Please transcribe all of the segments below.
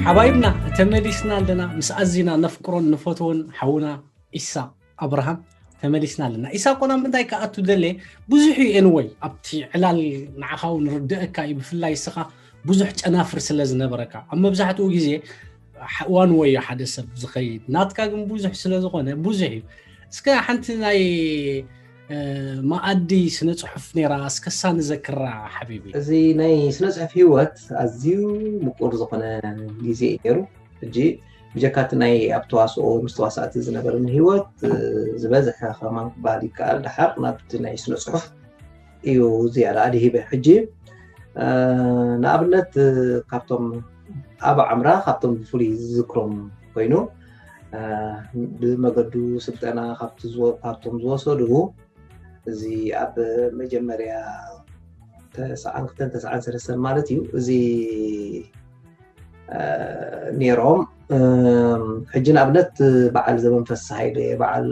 ሓባይብና ተመሊስና ኣለና፣ ምስ ኣዚና ነፍቅሮን ንፈትዎን ሓውና ኢሳቕ ኣብርሃም ተመሊስና ኣለና። ኢሳቕ ቆና ምንታይ ክኣቱ ደለ ብዙሕ እዩ። ኤንወይ ኣብቲ ዕላል ንዓኻ እውን ርድእካ እዩ፣ ብፍላይ እስኻ ብዙሕ ጨናፍር ስለ ዝነበረካ ኣብ መብዛሕትኡ ግዜ ዋን ወይ ሓደ ሰብ ዝኸይድ፣ ናትካ ግን ብዙሕ ስለ ዝኾነ ብዙሕ እዩ። እስከ ሓንቲ ናይ መኣዲ ስነ ጽሑፍ ነይራ፣ እስከሳ ንዘክራ ሓቢቢ። እዚ ናይ ስነ ጽሑፍ ህይወት ኣዝዩ ምቁር ዝኾነ ግዜ እዩ ነይሩ። ሕጂ ብጀካቲ ናይ ኣብ ተዋስኦ ምስ ተዋሳእቲ ዝነበረኒ ህይወት ዝበዝሐ ከማን ክበሃል ይከኣል። ደሓር ናብቲ ናይ ስነ ጽሑፍ እዩ ዝያዳ ኣድሂበ። ሕጂ ንኣብነት ካብቶም ኣብ ዓምራ ካብቶም ብፍሉይ ዝዝክሮም ኮይኑ ብመገዱ ስልጠና ካብቶም ዝወሰዱ እዚ ኣብ መጀመርያ ተስዓን ክልተን ተስዓን ሰለስተን ማለት እዩ። እዚ ነይሮም። ሕጂ ንኣብነት በዓል ዘመንፈስ ሃይለ፣ በዓል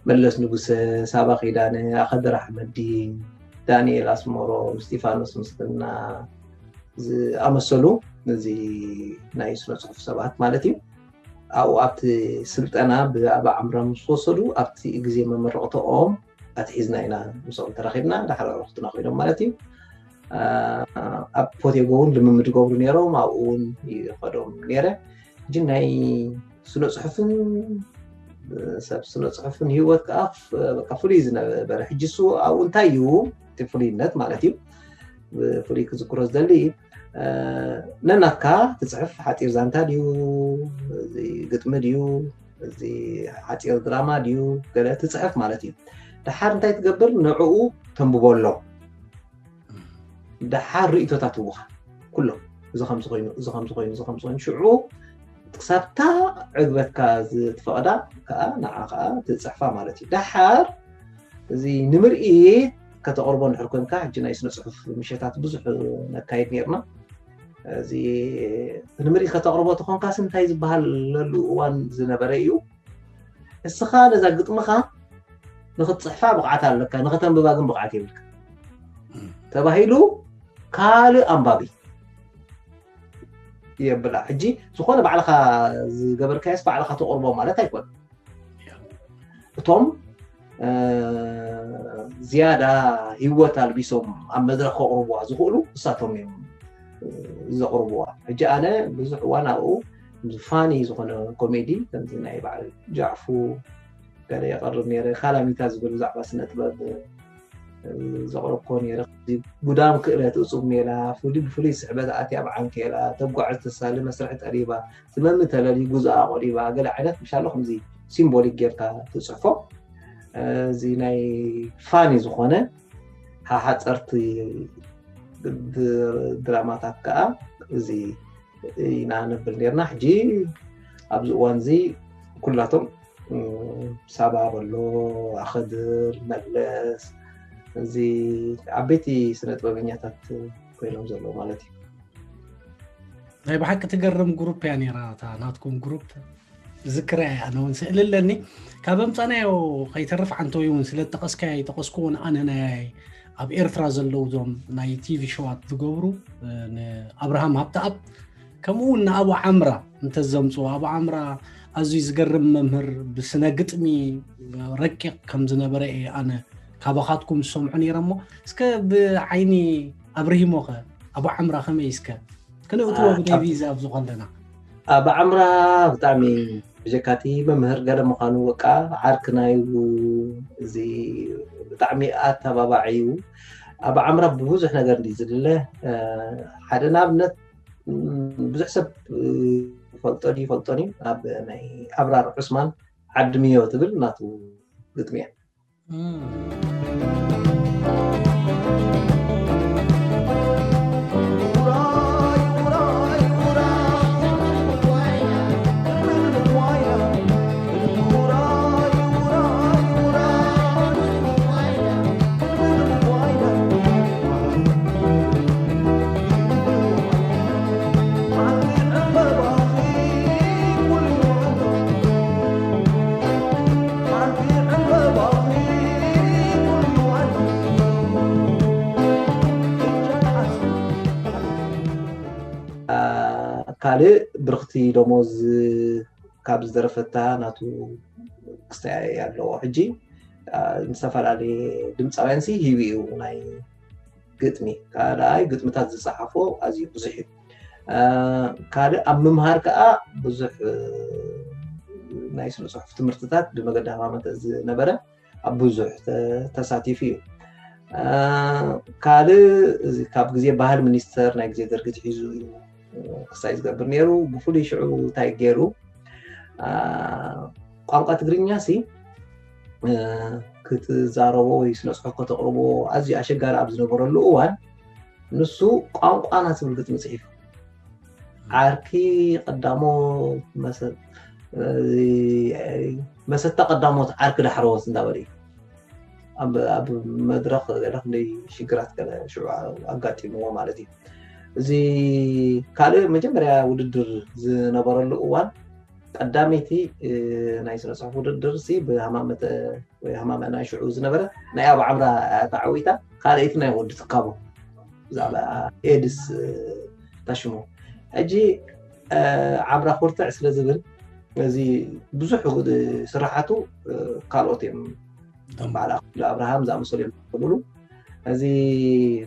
መለስ ንጉሰ፣ ሳባ ኪዳነ፣ ኣኸድር ኣሕመዲ፣ ዳንኤል ኣስመሮም፣ እስጢፋኖስ ምስልና ዝኣመሰሉ እዚ ናይ ስነ ጽሑፍ ሰባት ማለት እዩ። ኣብኡ ኣብቲ ስልጠና ብኣባ ዓምራ ምስ ወሰዱ ኣብቲ ግዜ መመረቕተኦም ኣትሒዝና ኢና ምስኦም ተራኺብና፣ ዳሕሪ ዕረፍትና ኮይኖም ማለት እዩ። ኣብ ፖቴጎ እውን ልምምድ ይገብሩ ነይሮም፣ ኣብኡ እውን ይኸዶም ነይረ። ሕጂ ናይ ስነ ጽሑፍን ሰብ ስነ ጽሑፍን ህይወት ከዓ በቃ ፍሉይ ዝነበረ። ሕጂ እሱ ኣብኡ እንታይ እዩ እቲ ፍሉይነት ማለት እዩ? ብፍሉይ ክዝክሮ ዝደሊ ነናትካ ትጽሕፍ ሓፂር ዛንታ ድዩ፣ ግጥሚ ድዩ፣ እዚ ሓፂር ድራማ ድዩ፣ ገለ ትጽሕፍ ማለት እዩ። ደሓር እንታይ ትገብር? ንዕኡ ተንብቦ ኣሎ። ደሓር ርእይቶታት ህቡኻ ኩሎም፣ እዚ ከምዚ ኮይኑ፣ እዚ ከምዚ ኮይኑ፣ እዚ ከምዚ ኮይኑ፣ ሽዑ ክሳብታ ዕግበትካ ዝትፈቕዳ ከዓ ንዓ ከዓ ትጽሕፋ ማለት እዩ። ደሓር እዚ ንምርኢት ከተቕርቦ እንድሕር ኮንካ፣ ሕጂ ናይ ስነ ጽሑፍ ምሸታት ብዙሕ ነካይድ ነርና። እዚ ንምርኢት ከተቕርቦ ተኾንካስ እንታይ ዝበሃል ለሉ እዋን ዝነበረ እዩ። እስኻ ነዛ ግጥምኻ ንኽትጽሕፋ ብቕዓት ኣለካ፣ ንኸተንብባ ግን ብቕዓት የብልካ ተባሂሉ ካልእ ኣንባቢ የብላ። ሕጂ ዝኾነ ባዕልኻ ዝገበርካዮስ ባዕልኻ ተቕርቦ ማለት ኣይኮነን። እቶም ዝያዳ ህይወት ኣልቢሶም ኣብ መድረኽ ከቕርቡዋ ዝኽእሉ እሳቶም እዮም ዘቕርቡዋ። ሕጂ ኣነ ብዙሕ እዋን ኣብኡ ፋኒ ዝኾነ ኮሜዲ ከምዚ ናይ በዓል ጃዕፉ ገለ የቕርብ ነይረ። ካላሚታ ዝበሉ ብዛዕባ ስነ ጥበብ ዘቕረብኮ ነይረ። ጉዳም ክእለት እፁብ ሜላ፣ ፍሉይ ብፍሉይ ስሕበት ኣትያ ኣብ ዓንኬላ፣ ተጓዕዝ ተሳሊ መስርሒ ጠሊባ፣ ትመሚ ተለሊ ጉዛኣ ቆሊባ፣ ገለ ዓይነት ምሻሎ ከምዚ ሲምቦሊክ ጌርካ ትፅሕፎ። እዚ ናይ ፋኒ ዝኾነ ሓሓፀርቲ ድራማታት ከዓ እዚ ኢና ነብል ነርና። ሕጂ ኣብዚ እዋን እዚ ኩላቶም ሳባ በሎ፣ ኣኸድር፣ መለስ፣ እዚ ዓበይቲ ስነ ጥበበኛታት ኮይኖም ዘለዉ ማለት እዩ። ናይ ብሓቂ ትገርም ግሩፕ እያ ነይራ እታ ናትኩም ግሩፕ። ዝክረ ኣነ እውን ስእሊ ኣለኒ። ካብ ኣምፃናዮ ከይተርፍ ዓንተወይ እውን ስለ ጠቐስካዮ ይጠቐስኩ እውን ኣነ ናይ ኣብ ኤርትራ ዘለዉ እዞም ናይ ቲቪ ሸዋት ዝገብሩ ንኣብርሃም ሃብተኣብ ከምኡ እውን ንኣቡ ዓምራ እንተዘምፅዎ፣ ኣቡ ዓምራ ኣዝዩ ዝገርም መምህር፣ ብስነ ግጥሚ ረቂቕ ከም ዝነበረ እየ ኣነ ካባኻትኩም ዝሰምዖ ነይረ። እሞ እስከ ብዓይኒ ኣብርሂሞኸ ኣቡ ዓምራ ከመይ እስከ ክነእትዎ ብናይ ቪዛ ኣብዚ ከለና? ኣቡ ዓምራ ብጣዕሚ ብጀካቲ መምህር ገለ ምዃኑ በቃ ዓርክና እዩ። እዚ ብጣዕሚ ኣተባባዒ እዩ። ኣቡ ዓምራ ብብዙሕ ነገር እንዲ ዝድለ ሓደ ንኣብነት ብዙሕ ሰብ ይፈልጦን ይፈልጦን እዩ። ኣብ ናይ ኣብራር ዑስማን ዓዲ ምዮ ትብል ናቱ ግጥሚ እያ። ካልእ ብርኽቲ ደሞዝ ካብ ዝደረፈታ ናቱ ክስተያየ ኣለዎ። ሕጂ ንዝተፈላለየ ድምፃውያን ሲ ሂቡ እዩ ናይ ግጥሚ። ካልኣይ ግጥምታት ዝፀሓፎ ኣዝዩ ብዙሕ እዩ። ካልእ ኣብ ምምሃር ከዓ ብዙሕ ናይ ስነ ፅሑፍ ትምህርትታት ብመገዲ ሃማመተ ዝነበረ ኣብ ብዙሕ ተሳቲፉ እዩ። ካልእ ካብ ግዜ ባህል ሚኒስተር ናይ ግዜ ደርጊ ትሒዙ እዩ ክሳይ ዝገብር ነይሩ። ብፍሉይ ሽዑ እንታይ ገይሩ ቋንቋ ትግርኛ ሲ ክትዛረቦ ወይ ስነ ፅሑፍ ከተቕርቦ ኣዝዩ ኣሸጋሪ ኣብ ዝነበረሉ እዋን ንሱ ቋንቋና ትብል ግጥሚ ፅሒፉ ዓርኪ ቀዳሞት መሰታ ቀዳሞት ዓርኪ ዳሕረዎት እንዳበለ እዩ ኣብ መድረክ ገለ ክንደይ ሽግራት ገለ ሽዑ ኣጋጢምዎ ማለት እዩ። እዚ ካልእ መጀመርያ ውድድር ዝነበረሉ እዋን ቀዳመይቲ ናይ ስነ ፅሑፍ ውድድር ሲ ብሃማመተ ወይ ሃማመ ናይ ሽዑ ዝነበረ ናይ ኣብ ዓምራ ተዓዊታ ካልኣይቲ ናይ ወዲ ትካቦ ብዛዕባ ኤድስ ታሽሙ ሕጂ ዓምራ ኩርትዕ ስለ ዝብል እዚ ብዙሕ ስራሓቱ ካልኦት እዮም ባዕላ ኣብርሃም ዝኣመሰሉ እዮም ዝብሉ እዚ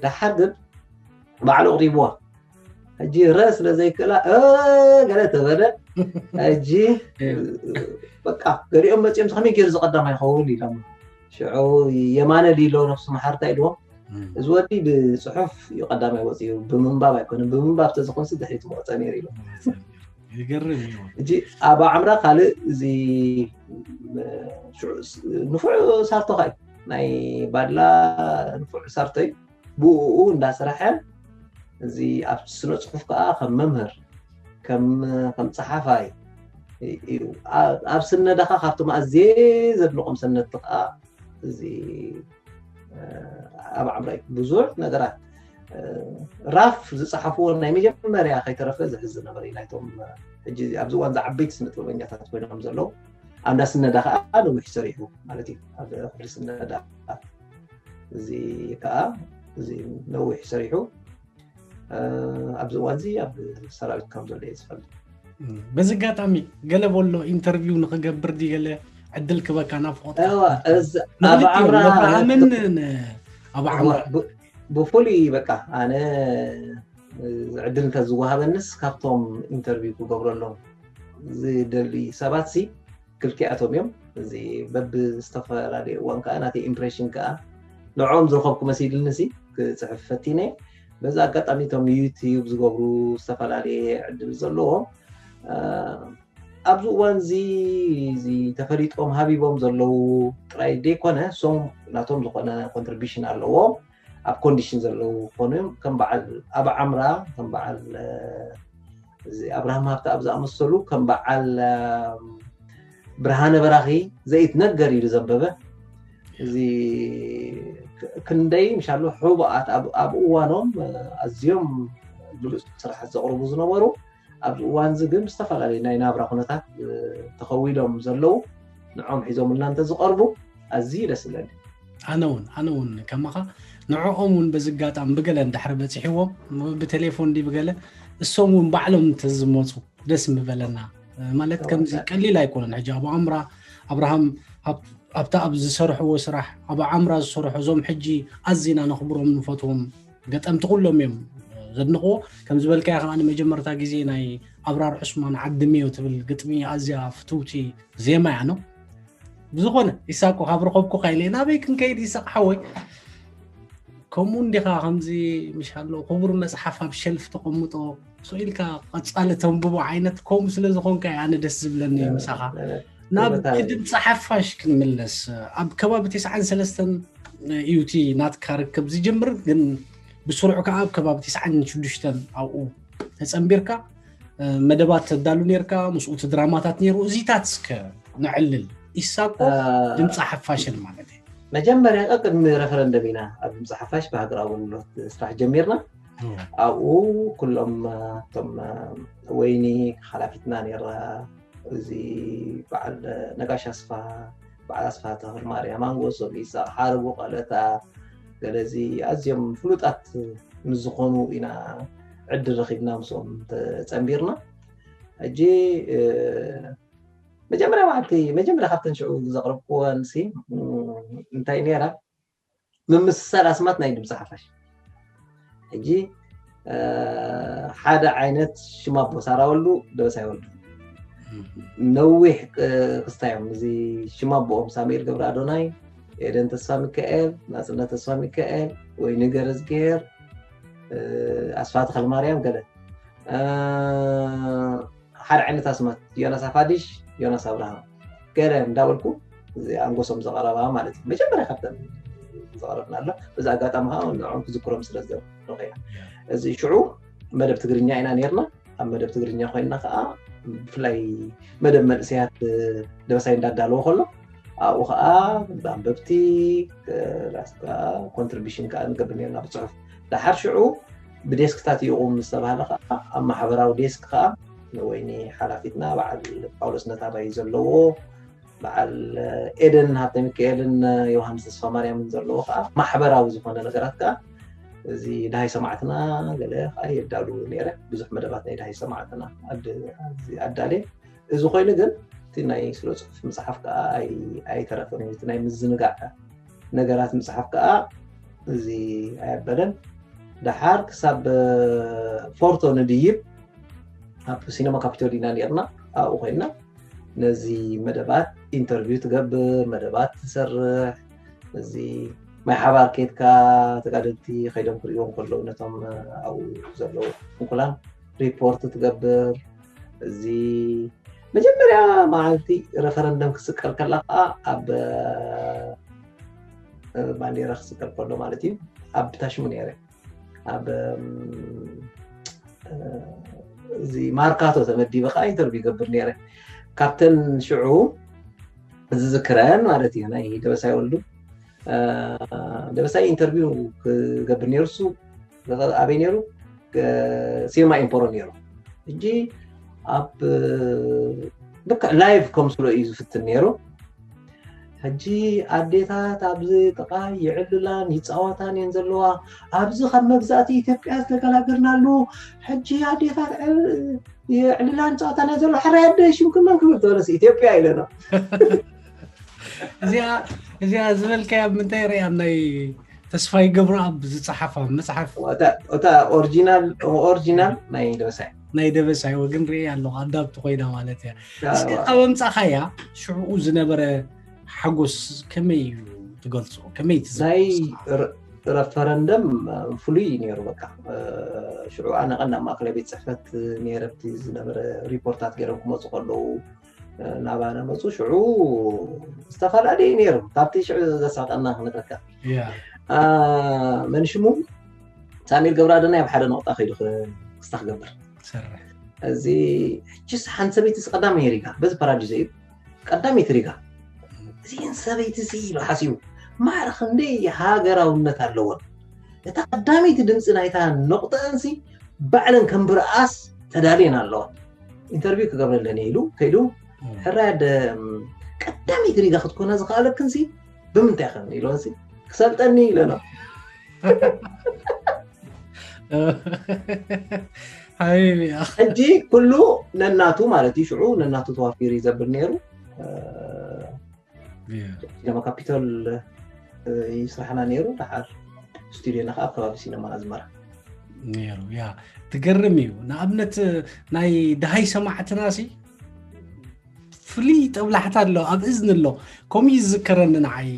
ደሓር ግን ባዕሉ ኣቕሪብዋ ሕጂ ረ ስለ ዘይክእላ ገለ ተበለ ሕጂ በቃ ገሊኦም መፂኦም ከመይ ገይሩ ዝቀዳማ ይኸውን ኢሎም ሽዑ የማነ ሊሎ ነፍሱ መሓርታ ኢልዎም እዚ ወዲ ብፅሑፍ እዩ ቀዳማይ ወፂኡ ብምንባብ ኣይኮነን ብምንባብ ተዝኮንሲ ድሕሪት መወፀ ነይሩ ኢሎም ይገርም እዩ እጂ ኣብ ዓምራ ካልእ እዚ ንፉዕ ሳርቶ ካ ናይ ባድላ ንፉዕ ሳርቶ እዩ ብኡ እንዳሰራሐ እዚ ኣብ ስነ ፅሑፍ ከዓ ከም መምህር ከም ከም ፀሓፋይ እዩ ኣብ ስነዳካ ካብቶም ኣዝየ ዘድንቆም ሰነድቲ ከዓ እዚ ኣብ ዓምራይ ብዙሕ ነገራት ራፍ ዝፀሓፍዎ ናይ መጀመርያ ከይተረፈ ዝሕዝ ነበር ናይቶም ሕጂ ኣብዚ እዋን ዝዓበይቲ ስነ ጥበበኛታት ኮይኖም ዘለዉ ኣንዳ ስነዳ ከዓ ነዊሕ ሰሪሑ ማለት እዩ ኣብ ክፍሊ ስነዳ እዚ ከዓ እዚ ነዊሕ ሰሪሑ ኣብዚ እዋን እዚ ኣብ ሰራዊት ከም ዘሎ እየ ዝፈልጥ በዚ ኣጋጣሚ ገለ በሎ ኢንተርቪው ንክገብር ዲ ገለ ዕድል ክበካ ናፍቆት ኣብ ዓምራ ኣብርሃምን ኣብ ዓምራ ብፍሉይ በቃ ኣነ ዕድል እንተዝወሃበንስ ካብቶም ኢንተርቪው ክገብረሎም ዝደሊ ሰባት ሲ ክልቲኣቶም እዮም እዚ በብዝተፈላለየ እዋን ከዓ ናተይ ኢምፕሬሽን ከዓ ንዕኦም ዝረኸብኩ መሲልኒ ሲ ክፅሕፍ ፈቲነ በዚ ኣጋጣሚ እቶም ዩቲዩብ ዝገብሩ ዝተፈላለየ ዕድል ዘለዎም ኣብዚ እዋን እዚ ተፈሊጦም ሃቢቦም ዘለዉ ጥራይ ዘይኮነ ሶም ናቶም ዝኾነ ኮንትሪቢሽን ኣለዎም ኣብ ኮንዲሽን ዘለዉ ክኾኑ እዮም ከም በዓል ኣብ ዓምራ ከም በዓል እዚ ኣብርሃም ሃብተ ኣብ ዝኣመሰሉ ከም በዓል ብርሃነ በራኺ ዘይትነገር ኢሉ ዘንበበ እዚ ክንደይ ምሻሉ ሕቡኣት ኣብ እዋኖም ኣዝዮም ብሉፅ ስራሓት ዘቕርቡ ዝነበሩ ኣብዚ እዋን እዚ ግን ዝተፈላለዩ ናይ ናብራ ኩነታት ተኸዊሎም ዘለዉ ንዖም ሒዞምልና እንተ ዝቐርቡ ኣዝዩ ደስ ይብለኒ ኣነ እውን ኣነ እውን ከማኻ ንዕኦም እውን በዚ ኣጋጣሚ ብገለ እንድሕሪ በፂሕዎም ብቴሌፎን ዲ ብገለ እሶም እውን ባዕሎም እንተዝመፁ ደስ ምበለና ማለት ከምዚ ቀሊል ኣይኮነን ሕጂ ኣብ ኣምራ ኣብርሃም ኣብታ ኣብ ዝሰርሕዎ ስራሕ ኣብ ዓምራ ዝሰርሑ እዞም ሕጂ ኣዚና ነኽብሮም ንፈትዎም ገጠምቲ ኩሎም እዮም ዘድንቕዎ ከም ዝበልካዮ ከዓ መጀመርታ ግዜ ናይ ኣብራር ዑስማን ዓድምዮ ትብል ግጥሚ ኣዝያ ፍትውቲ ዜማ እያ ነው ብዝኾነ ይሳቆ ካብ ረኸብኩ ካይለ ናበይ ክንከይድ ይሳቅ ሓወይ ከምኡ እንዲኻ ከምዚ ምሽ ኣሎ ክቡር መፅሓፍ ኣብ ሸልፍ ተቐምጦ ስኢልካ ቀፃሊ ተንብቦ ዓይነት ከምኡ ስለ ዝኾንካ ኣነ ደስ ዝብለኒ ምሳኻ ናብ ድምፂ ሓፋሽ ክንምለስ ኣብ ከባቢ ተስዓን ሰለስተን እዩ እቲ ናትካ ርክብ ዝጅምር ግን ብስሩዕ ከዓ ኣብ ከባቢ ተስዓን ሽዱሽተን ኣብኡ ተፀንቢርካ መደባት ተዳሉ ነርካ ምስኡ እቲ ድራማታት ነይሩ እዚታት እስከ ንዕልል ኢሳቆ ድምፂ ሓፋሽን ማለት እዩ መጀመርያ ቅድሚ ረፈረንደም ኢና ኣብ ድምፂ ሓፋሽ ብሃገር ኣገልግሎት ስራሕ ጀሚርና ኣብኡ ኩሎም እቶም ወይኒ ሓላፊትና ነራ እዚ በዓል ነጋሽ ኣስፋ በዓል ኣስፋ ተኽል ማርያም ኣንጎሶም ኢሳቅ ሓረጉ ቀለታ ገለዚ ኣዝዮም ፍሉጣት ምስ ዝኾኑ ኢና ዕድል ረኺብና ምስኦም ተጸንቢርና። ሕጂ መጀመርያ መዓልቲ መጀመርያ ካብተን ሽዑ ዘቕረብክወን ሲ እንታይ ነይራ፣ ምምስሳል ኣስማት ናይ ድምፂ ሓፋሽ። ሕጂ ሓደ ዓይነት ሽማቦ ሳራ ወልዱ፣ ደበሳይ ወልዱ፣ ነዊሕ ክስታዮም። እዚ ሽማቦኦም ሳሙኤል ገብረ ኣዶናይ፣ ኤደን ተስፋ ሚካኤል፣ ናፅነት ተስፋ ሚካኤል፣ ወይኒ ገረዝግሄር፣ ኣስፋ ተኽለማርያም፣ ገለ ሓደ ዓይነት ኣስማት፣ ዮናስ ኣፋዲሽ፣ ዮናስ ኣብርሃም፣ ገለ እንዳበልኩ፣ እዚ ኣንጎሶም ዘቐረባ ማለት እዩ። መጀመርያ ካብተን ዘቐረብና ኣሎ። በዚ ኣጋጣሚ ከዓ ንዕኦም ክዝክሮም ስለ ዝደለኹ እያ። እዚ ሽዑ መደብ ትግርኛ ኢና ነርና። ኣብ መደብ ትግርኛ ኮይንና ከዓ ብፍላይ መደብ መንእሰያት ደበሳይ እንዳዳለዎ ከሎ ኣብኡ ከዓ ኣንበብቲ ራስካ ኮንትሪቢሽን ከዓ ንገብር ነርና ብፅሑፍ። ደሓር ሽዑ ብዴስክታት ይቑም ምስ ተባሃለ ከዓ ኣብ ማሕበራዊ ዴስክ ከዓ ንወይኒ ሓላፊትና በዓል ጳውሎስ ነታባይ ዘለዎ፣ በዓል ኤደን ሃብተ ሚካኤልን ዮሃንስ ተስፋ ማርያምን ዘለዎ ከዓ ማሕበራዊ ዝኾነ ነገራት ከዓ እዚ ደሃይ ሰማዕትና ገለ ከዓ የዳሉ ነይረ። ብዙሕ መደባት ናይ ደሃይ ሰማዕትና ኣዳልየ። እዚ ኮይኑ ግን እቲ ናይ ስለ ፅሑፍ ምፅሓፍ ከዓ ኣይተረፈን እዩ። እቲ ናይ ምዝንጋዕ ነገራት ምፅሓፍ ከዓ እዚ ኣየበለን። ደሓር ክሳብ ፎርቶ ንድይብ ኣብ ሲነማ ካፒቶል ኢና ነርና። ኣብኡ ኮይና ነዚ መደባት ኢንተርቪው ትገብር፣ መደባት ትሰርሕ። እዚ ማይ ሓባር ኬድካ ተጋደልቲ ከይዶም ክርእዎም ከለዉ ነቶም ኣብኡ ዘለዉ እንኩላን ሪፖርት ትገብር። እዚ መጀመርያ መዓልቲ ረፈረንደም ክስቀል ከላ ከዓ ኣብ ባንዴራ ክስቀል ከሎ ማለት እዩ ኣብ ታሽሙ ነይረ። ኣብ እዚ ማርካቶ ተመዲበ ከዓ ኢንተርቪው ይገብር ነይረ። ካብተን ሽዑ ዝዝክረን ማለት እዩ ናይ ደበሳይ ወልዱ ደበሳይ ኢንተርቪው ክገብር ነይሩ። እሱ ኣበይ ነይሩ? ሲኒማ ኢምፖሮ ነይሩ። ሕጂ ኣብ ልክዕ ላይቭ ከምስሎ እዩ ዝፍትን ነይሩ። ሕጂ ኣዴታት ኣብዚ ጥቃ ይዕልላን ይፃወታን እየን ዘለዋ። ኣብዚ ካብ መግዛእቲ ኢትዮጵያ ዝተገላገልናሉ ሕጂ ኣዴታት የዕልላን ይፃወታን እየን ዘለዋ። ሕራይ ኣደ ሽምኪ መን ክብል ተበለስ ኢትዮጵያ ኢለና። እዚኣ እዚኣ ዝበልካያ ምንታይ ሪኣ ናይ ተስፋይ ገብረኣብ ዝፀሓፋ መፅሓፍ እታ ኦሪጂናል ኦሪጂናል ናይ ደበሳይ ናይ ደበሳይ ወግን ርኢ ኣለኹ ኣዳብቲ ኮይና ማለት እያ። እስኪ ካብ ኣምፃእኻያ ሽዕኡ ዝነበረ ሓጎስ ከመይ እዩ ትገልፆ? ከመይ ናይ ረፈረንደም ፍሉይ ነይሩ። በቃ ሽዑ ኣነ ቀንዲ ኣብ ማእከላይ ቤት ፅሕፈት ነይረ። ኣብቲ ዝነበረ ሪፖርታት ገይሮም ክመፁ ከለዉ ናባና መፁ። ሽዑ ዝተፈላለዩ ነይሩ። ካብቲ ሽዑ ዘሳቀና ክነግረካ። መንሽሙ ሳሙኤል ገብረኣዶናይ ኣብ ሓደ ነቑጣ ከይዱ ክስታ ክገብር እዚ ሕጅስ ሓንቲ ሰበይቲ ቀዳመይ ሪጋ በዚ ፓራዲዞ እዩ ቀዳመይቲ ሪጋ። እዚን ሰበይቲ ሲ ኢሉ ሓሲቡ ማዕረ ክንደይ ሃገራውነት ኣለዎን። እታ ቀዳመይቲ ድምፂ ናይታ ነቑጠአንሲ ባዕለን ከም ብርኣስ ተዳልየን ኣለዋ። ኢንተርቪው ክገብረለን ኢሉ ከይዱ ሕራይ ኣደ ቀዳመይቲ ሪጋ ክትኮና ዝኸኣለክንሲ ብምንታይ ኸን ኢሎንሲ ክሰልጠኒ ኢለና። ሓቢቢ ሕጂ ኩሉ ነናቱ ማለት እዩ። ሽዑ ነናቱ ተዋፊሩ እዩ ዘብል ነይሩ። ሲነማ ካፒቶል ይስራሕና ነይሩ። ደሓር ስቱዲዮና ከዓ ኣብ ከባቢ ሲነማ ኣዝመራ ነይሩ። ያ ትገርም እዩ። ንኣብነት ናይ ደሃይ ሰማዕትና ሲ ፍሉይ ጠብላሕታ ኣሎ ኣብ እዝኒ ኣሎ። ከምኡ እዩ ዝዝከረኒ ንዓይ።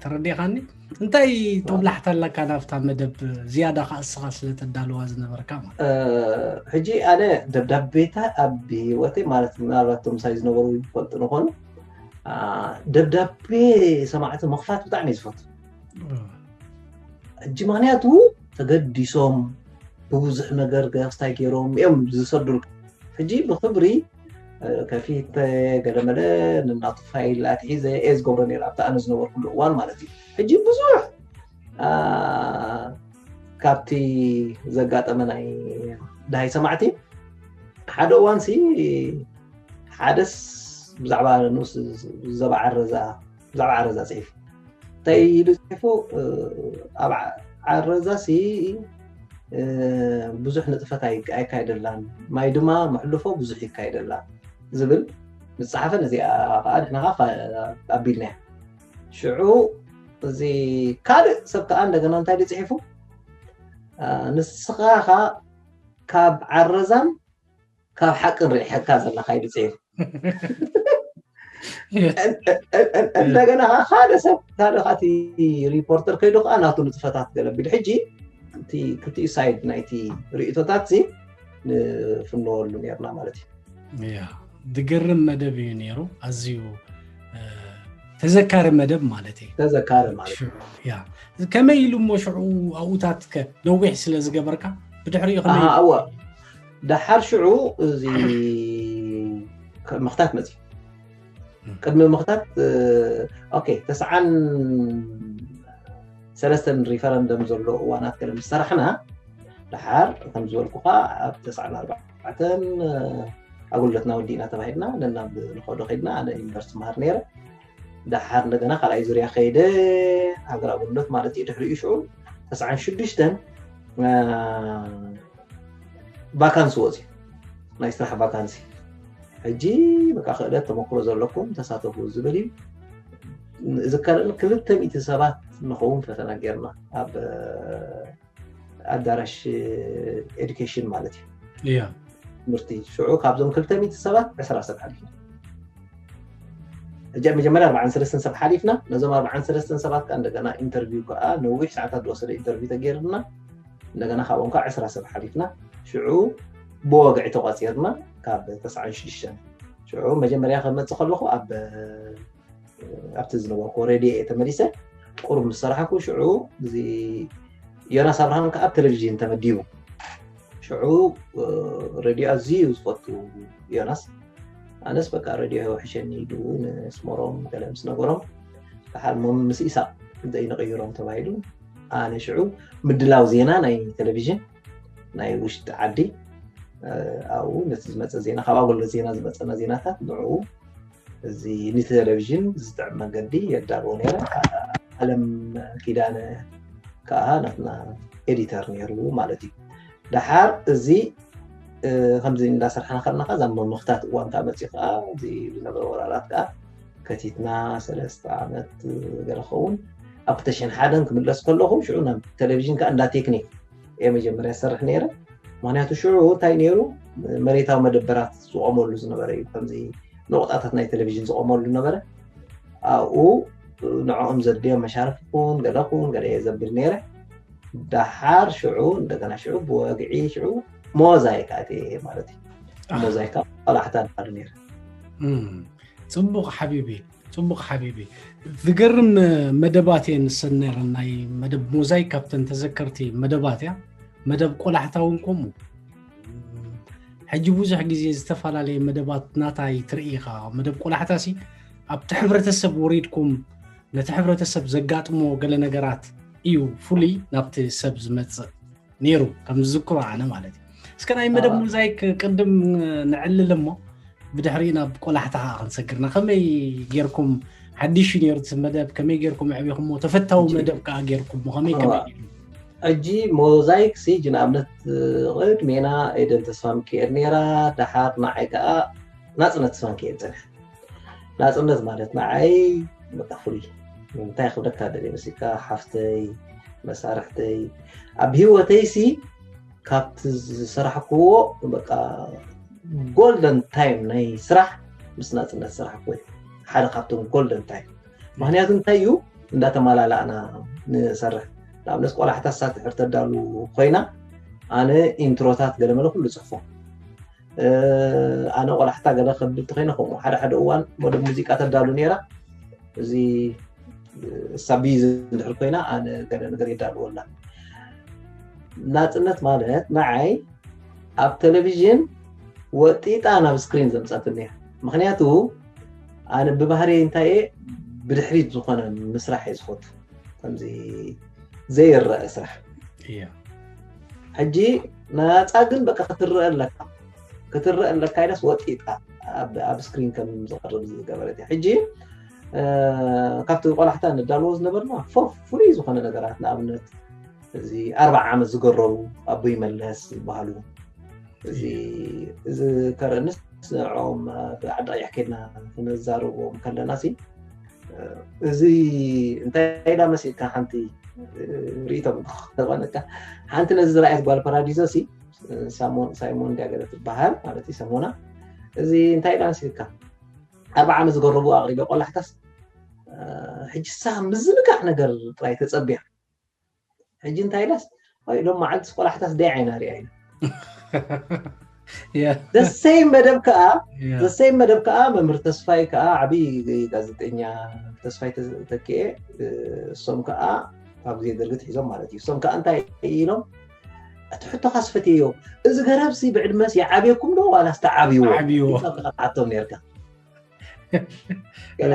ተረዲኻኒ? እንታይ ጠብላሕታ ኣለካ ናብታ መደብ ዝያዳ ከዓ እስኻ ስለ ተዳልዋ ዝነበርካ ማለት ሕጂ ኣነ ደብዳቤታ ኣብ ህይወተይ ማለት ምናልባት ቶም ምሳይ ዝነበሩ ይፈልጡ ንኾኑ ደብዳቤ ሰማዕቲ ምኽፋት ብጣዕሚ እዩ ዝፈቱ። ሕጂ ምክንያቱ ተገዲሶም ብብዙሕ ነገር ገስታይ ገይሮም እዮም ዝሰዱልካ። ሕጂ ብክብሪ ከፊተ ገለመለ ንናቱ ፋይል ኣትሒዘ እየ ዝገብሮ ነይረ ኣብቲ ኣነ ዝነበርኩሉ እዋን ማለት እዩ። ሕጂ ብዙሕ ካብቲ ዘጋጠመ ናይ ድሃይ ሰማዕቲ ሓደ እዋን ሲ ሓደስ ብዛዕባ ንስ ዘባዓረዛ ብዛዕባ ዓረዛ ፅሒፉ እንታይ ኢሉ ፅሒፉ ኣብ ዓረዛ ሲ ብዙሕ ንጥፈት ኣይካየደላን፣ ማይ ድማ መሕልፎ ብዙሕ ይካየደላ ዝብል ዝፀሓፈ፣ ነዚኣ ከዓ ንሕና ከዓ ኣቢልናያ። ሽዑ እዚ ካልእ ሰብ ከዓ እንደገና እንታይ ድፅሒፉ፣ ንስኻ ካብ ዓረዛን ካብ ሓቅን ርሒቕካ ዘለኻ ኢሉ ፅሒፉ። እንደገና ሓደ ሰብ ካልእ እቲ ሪፖርተር ከይዱ ከዓ ናቱ ንጥፈታት ገለ ኣቢሉ። ሕጂ እቲ ክልቲኡ ሳይድ ናይቲ ርእይቶታት ዚ ንፍነወሉ ነርና ማለት እዩ። ያ ዝገርም መደብ እዩ ነይሩ። ኣዝዩ ተዘካሪ መደብ ማለት እዩ። ተዘካሪ ማለት ያ ከመይ ኢሉ እሞ ሽዑ ኣብኡታት ከ ነዊሕ ስለ ዝገበርካ ብድሕሪኡ ከመይ እዋ ደሓር ሽዑ እዚ ምኽታት መፅዩ። ቅድሚ ምኽታት ኦኬ ተስዓን ሰለስተን ሪፈረንደም ዘሎ እዋናት ገለ ምስ ሰራሕና ደሓር ከም ዝበልኩኻ ኣብ ተስዓን ኣርባዕተን ኣገልግሎትና ወዲእና ተባሂልና ነናብ ንኸዶ ከድና። ኣነ ዩኒቨርሲቲ መሃር ነይረ። ደሓር እንደገና ካልኣይ ዙርያ ከይደ ሃገር ኣገልግሎት ማለት እዩ። ድሕሪኡ ሽዑ ተስዓን ሽዱሽተን ቫካንሲ ወፂ ናይ ስራሕ ቫካንሲ። ሕጂ በቃ ክእለት ተመክሮ ዘለኩም ተሳተፉ ዝብል እዩ። ዝከረኒ ክልተ ሚእቲ ሰባት ንኸውን ፈተና ጌርና ኣብ ኣዳራሽ ኤዱኬሽን ማለት እዩ። እያ ትምህርቲ ሽዑ ካብዞም ክልተ ሚእቲ ሰባት ዕስራ ሰብ ሓሊፍና። ሕጂ ኣብ መጀመርያ ኣርባዓን ሰለስተን ሰብ ሓሊፍና። ነዞም ኣርባዓን ሰለስተን ሰባት ከዓ እንደገና ኢንተርቪው ከዓ ነዊሕ ሰዓታት ዝወሰደ ኢንተርቪው ተገይርና። እንደገና ካብኦም ከዓ ዕስራ ሰብ ሓሊፍና። ሽዑ ብወግዒ ተቋፂርና ካብ ተስዓን ሽዱሽተን። ሽዑ መጀመርያ ከመፅእ ከለኹ ኣብ ኣብቲ ዝነበርኩ ሬድዮ እየ ተመሊሰ። ቁሩብ ምስ ሰራሕኩ ሽዑ እዚ ዮናስ ኣብርሃም ከዓ ኣብ ቴሌቪዥን ተመዲቡ። ሽዑ ሬድዮ ኣዝዩ ዝፈቱ ዮናስ፣ ኣነስ በቃ ሬድዮ ሕሸኒ ኢሉ ንስመሮም ገለ ምስ ነገሮም ደሓር ሞ ምስ ኢሳቅ ዘይንቕይሮም ተባሂሉ። ኣነ ሽዑ ምድላው ዜና ናይ ቴሌቪዥን ናይ ውሽጢ ዓዲ ኣብኡ ነቲ ዝመፀ ዜና ካብ ኣገልግሎት ዜና ዝመፀና ዜናታት ንዕኡ እዚ ንቴሌቪዥን ዝጥዕም መንገዲ የዳልዎ ነይረ። ኣለም ኪዳነ ከዓ ናትና ኤዲተር ነይሩ ማለት እዩ። ደሓር እዚ ከምዚ እንዳሰርሐና ከለና እዛ ምምኽታት እዋን ከዓ መፅኡ ከዓ እዚ ዝነበረ ወራራት ከዓ ከቲትና ሰለስተ ዓመት ገለ ክኸውን ኣብ ክልተ ሽሕን ሓደን ክምለስ ከለኹ ሽዑ ናብ ቴሌቪዥን ከዓ እንዳ ቴክኒክ እየ መጀመርያ ዝሰርሕ ነይረ። ምክንያቱ ሽዑ እንታይ ነይሩ መሬታዊ መደበራት ዝቆመሉ ዝነበረ እዩ። ከምዚ ነቁጣታት ናይ ቴሌቪዥን ዝቆመሉ ነበረ። ኣብኡ ንዕኦም ዘድልዮም መሻርፍ ኩን ገለ ኩን ገለ እየ ዘብል ነይረ። ደሓር ሽዑ እንደገና ሽዑ ብወግዒ ሽዑ ሞዛይካ እየ ማለት እዩ። ሞዛይካ ቆላሕታ ንባሉ ነይረ። ፅቡቅ ሓቢቢ ፅቡቅ ሓቢቢ። ዝገርም መደባት እየ ንሰን ነይረን ናይ መደብ ሞዛይክ ካብተን ተዘከርቲ መደባት እያ። መደብ ቆላሕታ እውን ከምኡ። ሕጂ ብዙሕ ግዜ ዝተፈላለየ መደባት ናታይ ትርኢ ኢኻ። መደብ ቆላሕታ ሲ ኣብቲ ሕብረተሰብ ወሪድኩም ነቲ ሕብረተሰብ ዘጋጥሞ ገለ ነገራት እዩ ፍሉይ ናብቲ ሰብ ዝመፅእ ነይሩ ከም ዝዝክሮ ኣነ ማለት እዩ። እስከ ናይ መደብ ሞዛይክ ቅድም ንዕልል እሞ ብድሕሪ ናብ ቆላሕታ ከዓ ክንሰግርና ከመይ ጌርኩም ሓዲሽ እዩ ነይሩ እቲ መደብ ከመይ ጌርኩም ኣዕቢኹሞ ተፈታዊ መደብ ከዓ ጌርኩሞ ከመይ ከመይ ሕጂ ሞዛይክ ሲ ንኣብነት ቅድሜና ኤደን ተስፋ ሚካኤል ነይራ። ደሓር ንዓይ ከዓ ናፅነት ተስፋ ሚካኤል ፀንሐ። ናፅነት ማለት ንዓይ በቃ ፍሉይ እንታይ ክብለካ ደልየ መሲልካ ሓፍተይ መሳርሕተይ ኣብ ህይወተይ ሲ ካብቲ ዝሰራሕክዎ በቃ ጎልደን ታይም ናይ ስራሕ ምስ ናፅነት ዝሰራሕክዎ ሓደ ካብቶም ጎልደን ታይም። ምክንያቱ እንታይ እዩ እንዳተመላላእና ንሰርሕ። ንኣብነት ቆላሕታ እሳ ትሕር ተዳሉ ኮይና ኣነ ኢንትሮታት ገለመለ ኩሉ ፅሕፎ። ኣነ ቆላሕታ ገለ ከብል ተኮይነ ከምኡ ሓደ ሓደ እዋን መደብ ሙዚቃ ተዳሉ ነይራ። እዚ እሳ ቢዚ እንድሕር ኮይና ኣነ ገለ ነገር የዳልወላ። ናፅነት ማለት ንዓይ ኣብ ቴሌቪዥን ወጢጣ ናብ ስክሪን ዘምፀትኒ እያ። ምክንያቱ ኣነ ብባህሪ እንታይ እየ ብድሕሪት ዝኾነ ምስራሕ እየ ዝፈቱ። ከምዚ ዘይረአ ስራሕ እያ። ሕጂ ናፃ ግን በቃ ክትረአ ኣለካ ክትረአ ኣለካ ኢለስ ወጢጣ ኣብ ስክሪን ከም ዝቐርብ ዝገበረት እያ። ሕጂ ካብቲ ቆላሕታ ንዳልዎ ዝነበርና ፍሉይ ዝኾነ ነገራት ንኣብነት እዚ ኣርባዓ ዓመት ዝገረቡ ኣቦይ መለስ ዝበሃሉ፣ እዚ እዚ ከረንስ ንዕኦም ዓዲ ቀይሕ ከድና ክንዛረቦም ከለና ሲ፣ እዚ እንታይ ኢላ መሲልካ ሓንቲ ርእይቶም ተኾነካ፣ ሓንቲ ነዚ ዝረኣየት ጓል ፓራዲዞ ሲ፣ ሳይሞን እንዲያ ገለ ትበሃል ማለት እዩ። ሰሞና እዚ እንታይ ኢላ መሲልካ፣ ኣርባዓ ዓመት ዝገረቡ ኣቕሪበ ቆላሕታስ፣ ሕጂ ሳ ምዝንጋዕ ነገር ጥራይ ተጸቢያ። ሕጂ እንታይ ኢላስ፣ ወይ ሎም መዓልቲ ቆላሕታስ ደይ ዓይና ሪኣ ኢና። ዘሰይ መደብ ከዓ ዘሰይ መደብ ከዓ መምህር ተስፋይ ከዓ ዓብይ ጋዜጠኛ ተስፋይ ተኪኤ፣ እሶም ከዓ ኣብ ግዜ ደርጊ ትሒዞም ማለት እዩ። እሶም ከዓ እንታይ ኢሎም፣ እቲ ሕቶኻስ ፈትየዮ፣ እዚ ገረብሲ ብዕድመስ ይዓብየኩም ዶ ዋላስ ተዓብይዎ? ዓብይዎ። ኢልካ ክትሓቶም ነርካ።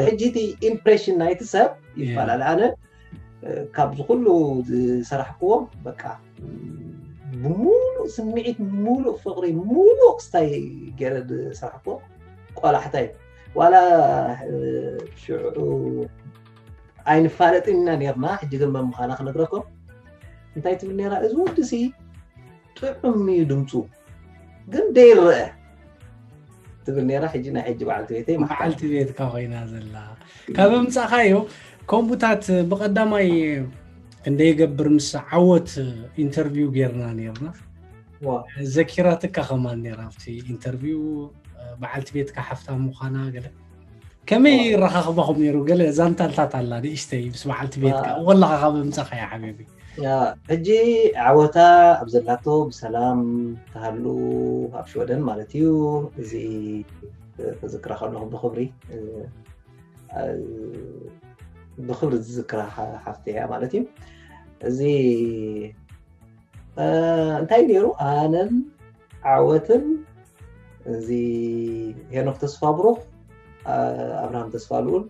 ሕጂ እቲ ኢምፕሬሽን ናይቲ ሰብ ይፈላለ። ኣነ ካብዚ ኩሉ ዝሰራሕክዎ በቃ ብሙሉእ ስምዒት፣ ሙሉእ ፍቕሪ፣ ሙሉእ ክስታይ ገይረ ዝሰራሕክዎ ቆላሕታ እዩ። ዋላ ሽዑ ኣይንፋለጥን ኢና ነርና፣ ሕጂ ግን መምኻና ክነግረኩም። እንታይ ትብል ነራ፣ እዚ ወዲ ሲ ጥዑም እዩ ድምፁ ግን ደይረአ ትብል ነራ። ሕጂ ናይ ሕጂ በዓልቲ ቤተይ ማሕታ በዓልቲ ቤትካ ኮይና ዘላ። ካብ ምጻኻዮ ከምኡታት ብቐዳማይ ክንደይ ይገብር ምስ ዓወት ኢንተርቪው ጌርና ኔርና። ዋ። ዘኪራትካ ከማን ኔራ ኣብቲ ኢንተርቪው በዓልቲ ቤትካ ሓፍታ ምዃና ገለ። ከመይ ዋ። ይረኻኽባኹም ነይሩ? ገለ ዛንታልታት ኣላ ንእሽተይ ምስ በዓልቲ ቤትካ ዋ። ወላኻ ካብ ምጻኻ እያ ሓቢቢ። ያ፣ ሕጂ ዓወታ ኣብ ዘላቶ ብሰላም ትሃሉ ኣብ ሽወደን ማለት እዩ። እዚ ክዝክራ ከለኹ ብኽብሪ፣ እ፣ እ፣ ብኽብሪ ዝዝክራ ሓ-፣ ሓፍተይ እያ ማለት እዩ። እዚ፣ እ፣ እንታይ ነይሩ? ኣነን ዓወትን እዚ ሄኖክ ተስፋ ብሩኽ፣ እ፣ ኣብርሃም ተስፋ ልኡል፣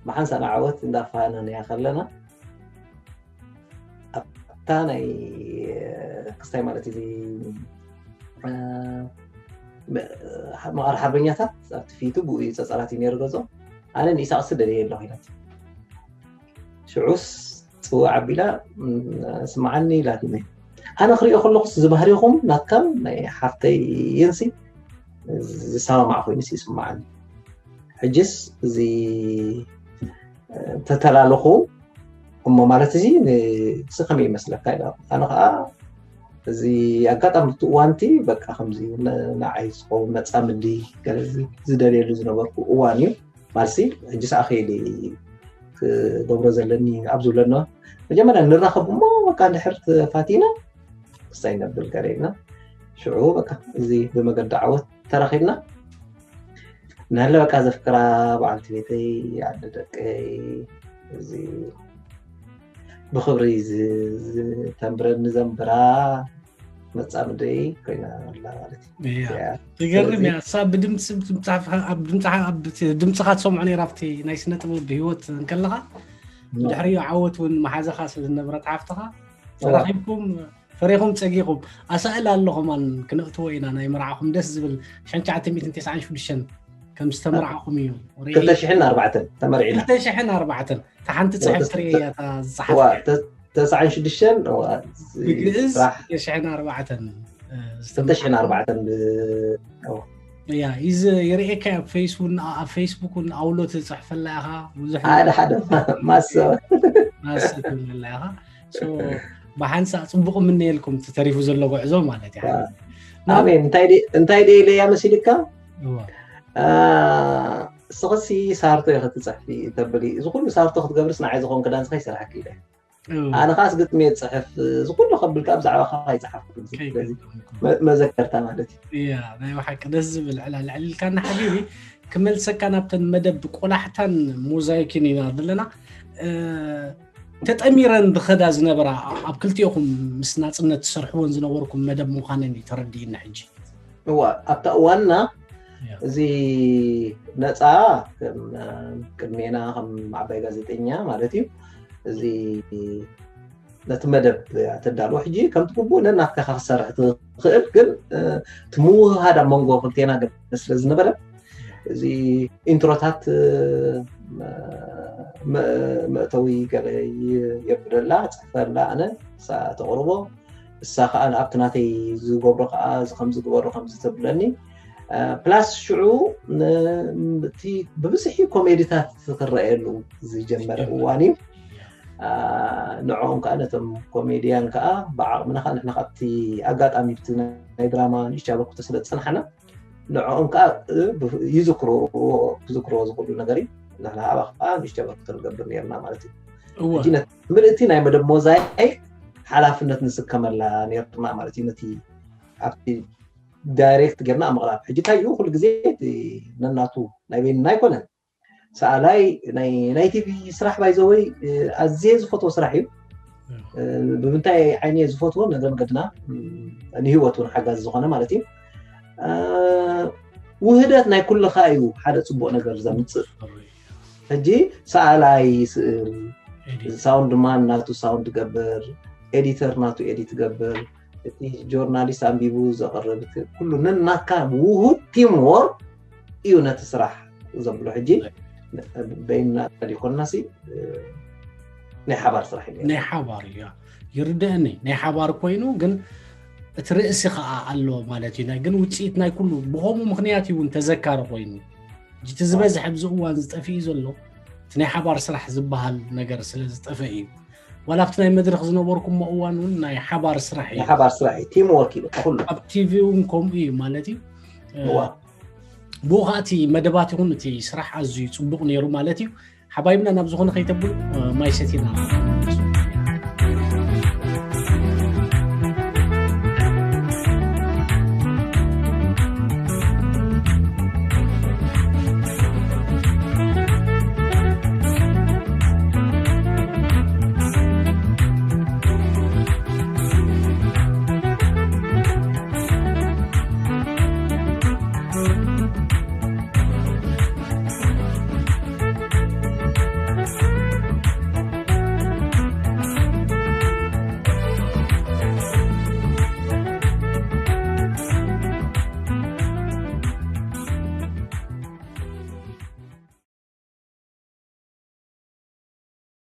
ብሓንሳእ ንዓወት እንዳፋነንያ ከለና፣ ኣብታ ናይ ክስታይ ማለት እዚ፣ እ፣ መ-፣ መቐር ሓርበኛታት ኣብቲ ፊቱ ብኡ እዩ ጸጸራት እዩ ነይሩ ገጾ። ኣነ ንኢሳቕሲ ደልየ ኣለኹ ኢላት። ሽዑስ ጽዋዕ ኣቢላ፣ "እም፣ ስምዓኒ" ኢላትኒ። ኣነ ክሪኦ ከለኹስ ዝባህሪኹም ናትካን ናይ ሓፍተይንሲ ዝሰማማዕ ኮይኑስ ይስምዓኒ። ሕጅስ እዚ፣ እ፣ ተተላለኹ እሞ ማለት እዚ ንስኺ ከመይ ይመስለካ ኢላ። ኣነ ኸኣ እዚ ኣጋጣሚ እቲ እዋንቲ በቃ ከምዚ ን-፣ ንዓይ ዝኸውን መጻምዲ ገለ ዝ-፣ ዝደልየሉ ዝነበርኩ እዋን እዩ። ማለትሲ ሕጂ ሰኣ ከይዲ ክገብሮ ዘለኒ ኣብ ዝብለና መጀመርያ ንራኸብ እሞ በቃ እንድሕር ተፋቲና ክሳይ ነብል ገለ ኢልና ሽዑ በቃ እዚ ብመገዲ ዓወት ተራኺብና። ንህለ በቃ ዘፍቅራ በዓልቲ ቤተይ፣ ኣደ ደቀይ፣ እዚ ብኽብሪ ዝ-፣ ዝተንብረኒ ዘንብራ መጻምደይ ኮይና ኣላ ማለት እዩ። እያ። እያ። ትገርም ስለዚ እያ። እሳ ብድምፂ፣ ብድምፅኻ፣ ኣብ ድምፅኻ፣ ኣብ ድምፅኻ ትሰምዖ ነይራ ኣብቲ ናይ ስነ ጥበብ ህይወት እንከለኻ፣ እያ። ብድሕሪኡ ዓወት እውን መሓዛኻ ስለ ዝነበረት ሓፍትኻ፣ እዋ። ተራኺብኩም፣ ፈሪኹም ጸጊኹም። ኣሳእል ኣሎ ከማን ክነእትዎ ኢና፣ ናይ መርዓኹም ደስ ዝብል ሸንቻዓተ ሚእትን ተስዓን ሽዱሽተን ከም ዝተመርዓኹም እዩ። ርኢ-፣ ክልተ ሽሕን ኣርባዕተን ተመርዒና። ክልተ ሽሕን ኣርባዕተን። እታ ሓንቲ እዋ፣ ጽሕፍ ተስ-፣ ትርኢ እያ፣ እታ ዝጸሓፍካ። እዋ፣ ተ-፣ ተስዓን ሽዱሽተን፣ እዋ፣ እዚ ብግእዝ ስራሕ ክልተ ሽሕን ኣርባዕተን፣ እ፣ ክልተ ሽሕን ኣርባዕተን ብ-፣ እዋ። እያ፣ ይዝ-፣ ይርእየካ ኣብ ፌስቡን፣ ኣብ ፌስቡክ እውን ኣውሎ ትጽሕፈላ ኢኻ፣ ብዙሕ ሓደ ነገር ሓደ ማሰብ። ማሰብ ትብለላ ኢኻ። ሶ፣ ብሓንሳእ ጽቡቕ እምነየልኩም፣ ተሪፉ ዘሎ ጉዕዞ ማለት እዩ። ዋ። ናው- ኣሜን። እንታይ ደ-፣ እንታይ ደይ ኢለያ መሲልካ? እዋ። አ፣ ስኽሲ ሳርቶ ኢኺ ትጽሕፊ ተብሊ፣ እዚ ኩሉ ሳርቶ ክትገብርስ ንዓይ ዝኾን ክዳን ስኻ ይሰርሓኪ ኢለ። እዋ። ኣነ ኻስ ግጥሚ እየ ዝጽሕፍ፣ እዚ ኩሉ ከብልካ ብዛዕባኻ ኣይጸሓፍኩን። ከይ ስለዚ ገጠምኩም። መ-፣ መዘከርታ ማለት እዩ። እያ፣ ናይ ብሓቂ ደስ ዝብል ዕላል ዕሊልካና ሓቢቢ። ክመልሰካ ናብተን መደብ ቆላሕታን ሞዛይክን ኢና ዘለና። እ፣ ተጠሚረን ዝኸዳ ዝነበራ ኣብ ክልቲኦኹም ምስ ናጽነት ትሰርሕወን ዝነበርኩም መደብ ምዃነን እዩ ተረዲእና ሕጂ። እዋ፣ ኣብታ እዋንና እያ። እዚ ነፃ ከም፣ እ፣ ቅድሜና ከም ዓባይ ጋዜጠኛ ማለት እዩ። እዚ ነቲ መደብ እያ ተዳልዎ። ሕጂ ከምቲ ግቡእ ነናትካ ክትሰርሕ ትኽእል፣ ግን፣ እ፣ እቲ ምውህሃድ ኣብ መንጎ ክልቴና ገለ ስለ ዝነበረ፣ እዚ ኢንትሮታት መእተዊ ገለ የብለላ፣ ፅሕፈላ፣ ኣነ እሳ ተቕርቦ፣ እሳ ከዓ ኣብቲ ናተይ ዝገብሮ ከዓ እዚ ከም ዝግበሩ ከም ዝተብለኒ ፕላስ ሽዑ እቲ ብብዝሒ ኮሜዲታት ክረኣየሉ ዝጀመረ እዋን እዩ። ንዕኦም ከዓ ነቶም ኮሜድያን ከዓ ብዓቕምና ከዓ ንሕና ካብቲ ኣጋጣሚ ብቲ ናይ ድራማ ንእሽቶ ኣበርክቶ ስለ ዝፀናሕና ንዕኦም ከዓ ይዝክርዎ ክዝክርዎ ዝኽእሉ ነገር እዩ። ንሕና ኣባ ከዓ ንእሽቶ ኣበርክቶ ንገብር ነርና ማለት እዩ። ምልእቲ ናይ መደብ ሞዛይክ ሓላፍነት ንስከመላ ነርና ማለት እዩ። ነቲ ኣብቲ ዳይሬክት ጌርና ምቕራብ ሕጂ እንታይ እዩ ኩሉ ግዜ ነናቱ ናይ በይንና ኣይኮነን። ሰኣላይ ናይ ቲቪ ስራሕ ባይዘወይ ኣዝየ ዝፈትዎ ስራሕ እዩ። ብምንታይ ዓይነ ዝፈትዎ ነገር መገድና ንህይወት እውን ሓጋዚ ዝኾነ ማለት እዩ። ውህደት ናይ ኩልኻ እዩ ሓደ ፅቡቅ ነገር ዘምፅእ። ሕጂ ሰኣላይ ይስእል፣ ሳውንድ ማን ናቱ ሳውንድ ገብር፣ ኤዲተር ናቱ ኤዲት ገብር፣ እቲ ጆርናሊስት ኣንቢቡ ዘቕርብ ኩሉ ነናትካ ውሁድ ቲም ወርክ እዩ ነቲ ስራሕ ዘብሎ። ሕጂ በይንና ዲኮንና ሲ ናይ ሓባር ስራሕ እዩ። ናይ ሓባር እዩ። ይርድእኒ ናይ ሓባር ኮይኑ ግን እቲ ርእሲ ከዓ ኣሎ ማለት እዩ። ግን ውፅኢት ናይ ኩሉ ብኸምኡ ምክንያት እዩ እውን ተዘካሪ ኮይኑ እቲ ዝበዝሐ ኣብዚ እዋን ዝጠፍእ ዘሎ እቲ ናይ ሓባር ስራሕ ዝበሃል ነገር ስለ ዝጠፈ እዩ። ዋላ ኣብቲ ናይ መድረክ ዝነበርኩሞ እዋን እውን ናይ ሓባር ስራሕ እዩ። ሓባር ስራሕ እዩ፣ ቲም ወርክ እዩ በቃ ኩሉ። ኣብ ቲቪ እውን ከምኡ እዩ ማለት እዩ። ብኡ ከዓ እቲ መደባት ይኹን እቲ ስራሕ ኣዝዩ ፅቡቅ ነይሩ ማለት እዩ። ሓባይብና ናብ ዝኾነ ከይተብሉ ማይ ሰቲና